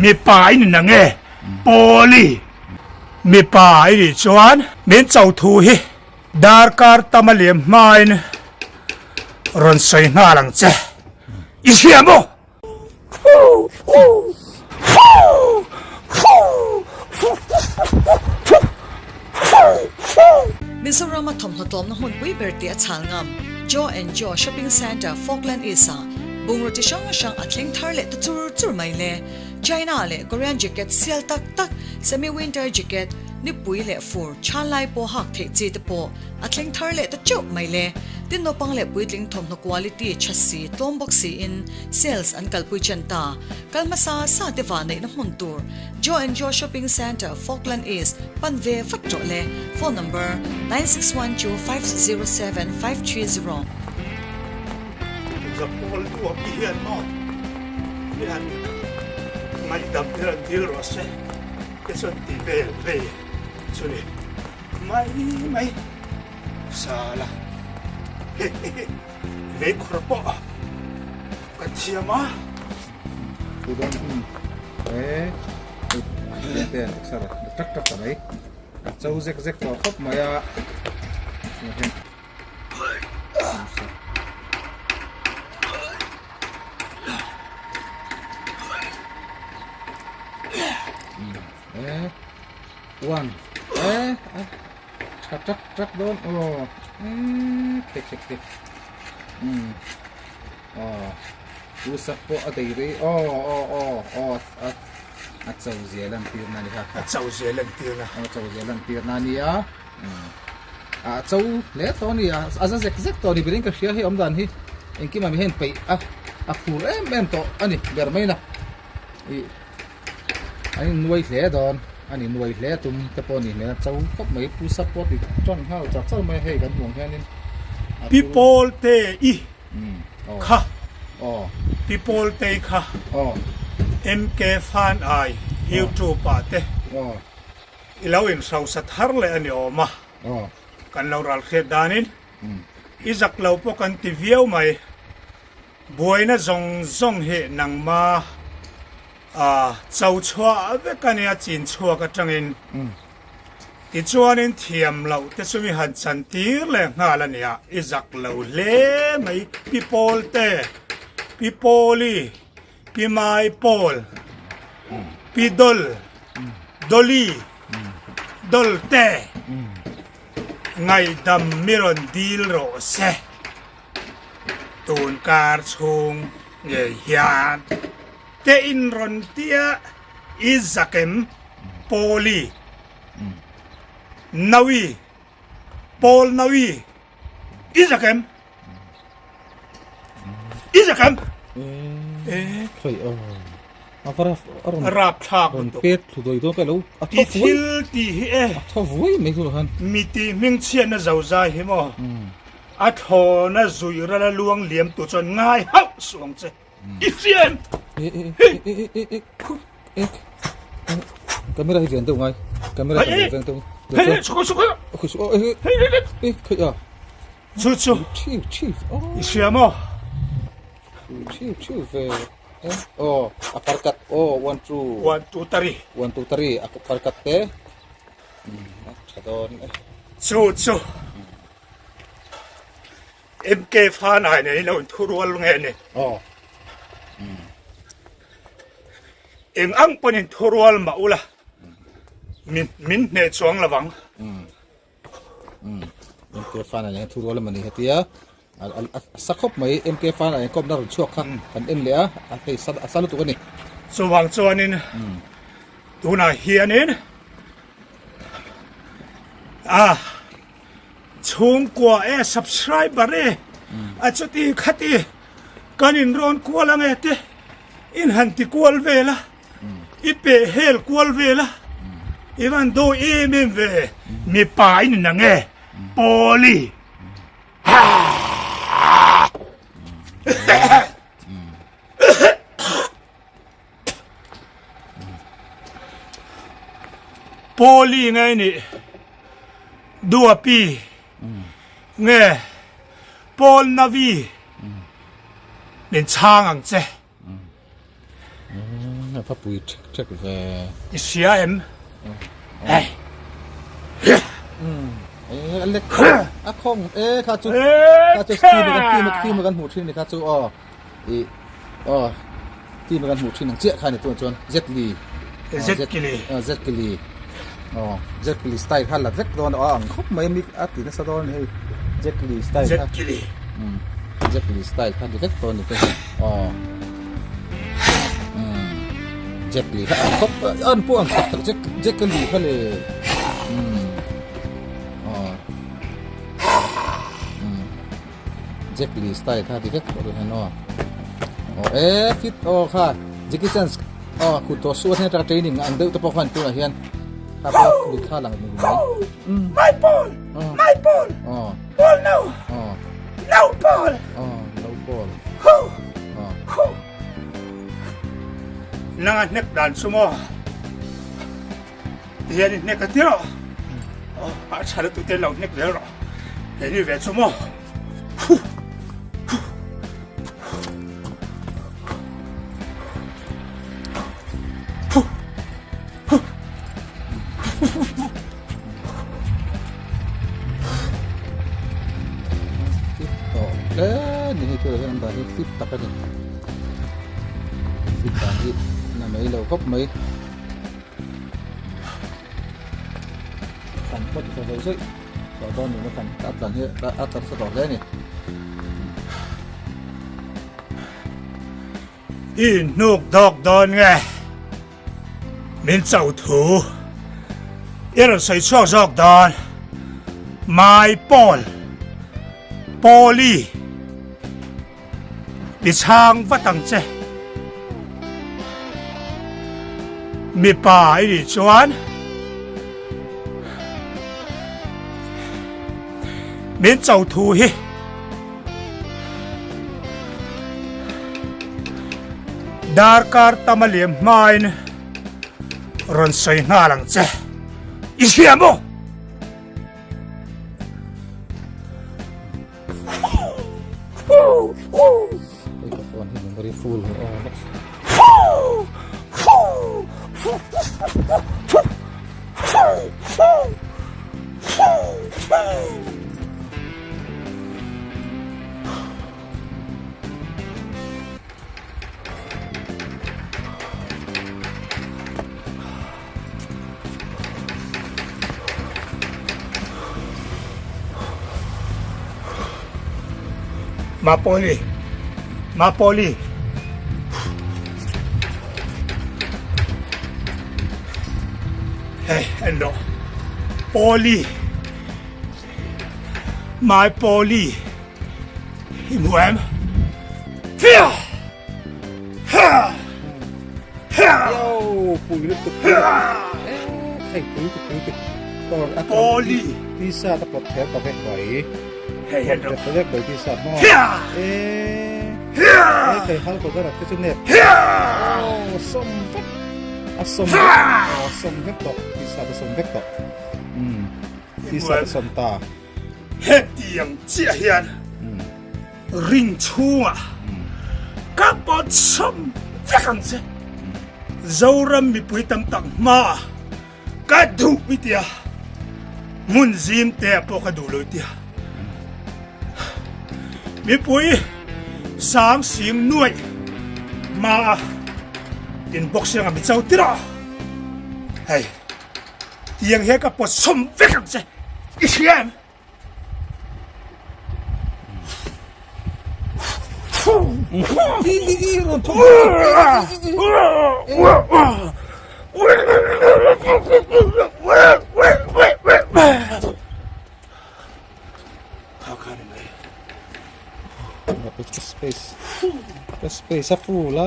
Mipa i ni na nge Pawli? Mipa i nih chuan min cho thu hi darkar tam a liam hmain rawn sawi nghal ang che. I hria maw? Mizoram a thawmhnaw tlawmna hmunpui ber tih a chhal ngam Joe and Joe Shopping Centre Falkland East ah bungraw chi hrang hrang a thleng thar leh ta chur chur mai le. China leh Korean jacket sial tak tak, semi winter jacket, nipui leh fur chhan lai pawh hak theih chi te pawh A thleng thar leh ta teuh mai le. Tin naupang leh puitling thawmhnaw quality tha si, tlawm bawk siin sales an kalpui chen ta. Kal hmasa sa te vah neihna hmun tur Joe and Joe Shopping Centre, Falkland East, pan ve vat rawh le. Phone number, 961250 7530. Zapawl duap i hian maw i han ngaihdam te rawn dil rawh se te chuan ti vel ve chu ni. Mai mai sala vei khawr pawh ka thiam a. Thu dawn hun e te sar tak tak ta mai a cho zek zek tawh khawp mai a. E one e a tha tak tak dawn aw e khek khek khek um aw u sak pawh a dei rei aw aw aw aw a a cho zia lan tir na ni kha a cho zia lan tir na a cho zia lan tir na nia um a cho hle tawh a ni a a za zek zek tawh a ni berin ka hria hei awm dan hi engkim ah mi hian peih a a phur em em tawh a ni ber mai na ih An innuai hle dawn a ni nuai hle tum te pawh a nih hmel a cho khawp mai pu sap pawh a ti tan nghal char char mai a hei kan hmuh ang hianin Pi Pawlte i kha Pi Pawlte i kha MK Fan ai YouTube ah te i lo inhrosa thar leh a ni awm a kan lo ral hriat danin i zak lo pawh kan ti viau mai. Buaina zawng zawng hi nangma a cho chhuah vek a nia chin chhuak atangin. Tichuanin thiam loh te chu mi han chan tir leh nghal a nia, i zak lo hle mai Pi Pawl te, Pi Pawli, Pi Mai Pawl, Pi Dol, Dolly, Dol te ngaihdam mi rawn dil rawh se. Tun kar chhung ngei hian te in rawn tia i zakem Pawli Nawi Pawl Nawi i zakem i zakem e khoi o a va a rawn rap thlak rawn pet thlu doi dawn ka lo a tho thil ti hi e a tho vui mai chu han mi ti hming chhiatna zo zai hi maw A thlawna zuih rala luang liam tu chuan ngai hauh suh ang che. I hria em? Camera hi veng deuh ngai. Camera hi veng deuh. Hei hei sukho sukho. Khoi su hei hei hei. E khoi a. Chu chu. Chiu chiu. I hria maw? Chiu chiu ve. Oh, a parkat. Oh, 1 2. 1 2 3. 1 2 3 a parkat te. Tha dawn. Chu chu. MK fan ai nei lo thu rual nge ni. Aw. Eng ang pawn in thu rual mah ula. Min min hne chuang lovang. MK fan ai nei thu rual mani hetia. A sa khawp mai MK fan ai kawp na rawn chhuak kha kan en leh a a hei sa a sa lutuk ani. Chuvang chuanin tunah hianin a Chhungkua e subscriber e a chuti khati kan in rawn kual ange te in han ti kual vel a i peh hel kual vel a i van dawi em em ve mipa in in ange Pawli Pawli nge nih Duapi nge Pawl Navi min chhang ang che. A va pui ṭhek ṭhek ve. I hria em? Hei. A lek a khawng e kha chu kha chu film kan film film kan hmuh thin ni kha chu aw i aw film kan hmuh thin ang chiah kha ni tun chuan Jet Li Jet Li Jet Li aw Jet Li style kha la vek dawn a ang khawp mai mi a ti nasa dawn hei Jet Li style kha Jet Li Jet Li style kha ni vek dawn ni te aw Jet Li kha ang khawp an pawh ang tak tak Jet Jet Li kha le aw Jet Li style kha ti vek tawh dawn hian aw aw e fit aw kha Jackie Chan aw kut tawh suat hian atanga training ang deuh te pawh khan tunah hian kha pawh mit kha lang mai My ball! My ball! Ball no! No ball! No ball. Nanga hnek dan chu maw? Tihian i hnek a ti rawh. A tha lutuk te lo hnek zel rawh. He ni ve chu maw? Fit tawh hle ni hei tur hian an dah hi fit tak a ni fit dan hi na mai lo khawp mai kan phawt tha zo zui tawh dawn ni na kan a tlan hi a tlan sa tawh hle a ni. I inhnuk dawk dawn nge? Min cho thu i rawn sawi chhuak zawk dawn. My Paul, Pauli, mi chhang vat ang che. Mipa i nih chuan min cho thu hi. Darkar tam a liam hmain rawn sawi nghal ang che. I hria maw? Mapoli Mapoli Hei en rawh Poli My Poli I hmu em? Fia! Ha! Ha! Yo, pui lutuk. Hei, pui lutuk, pui lutuk. Tor, a Poli. Tisa ta pot ther ta vek bai. Hei, hei, Pot ta vek bai tisa mo. Hia! Eh. Hia! Eh, thei hal ko gara te chu nep. Hia! Oh, som vek. A som vek. Oh, som vek to. Tisa ta som vek to. Hmm. Tisa ta som ta. Hetiang chiah hian ring chhungah ka pawt sawm vek ang che. Zoram mipui tam tak hmaah ka duh i tia, hmun zim te ah pawh ka duh lo i tia. Mipui sang sing nuaih hmaah inboxing a mi cho tirah hei. Tiang hian ka pawt sawm vek ang che, i hria em? Space space a full a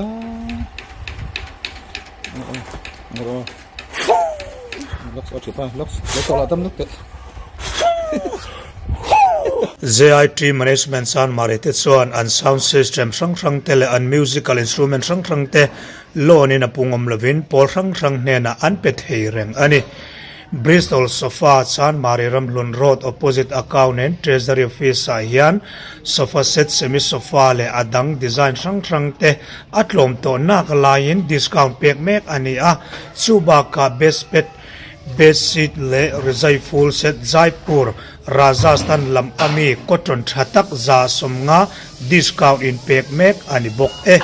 JIT Management Chanmari te chuan an sound system hrang hrang te leh an musical instrument hrang hrang te loan in a pungawm lovin pawl hrang hrang hnenah an pe thei reng a ni. Bristol Sofa Chanmari Ramhlun Road opposite Account and Treasury Office ah hian sofa set, semi sofa leh a dang design hrang hrang te a tlawm tawh nak laiin discount pek mek a ni a, chu bakah bedspet, bedsheet leh rizai full set Jaipur, Rajasthan lam ami cotton tha tak 150 discount in pek mek a ni bawk e.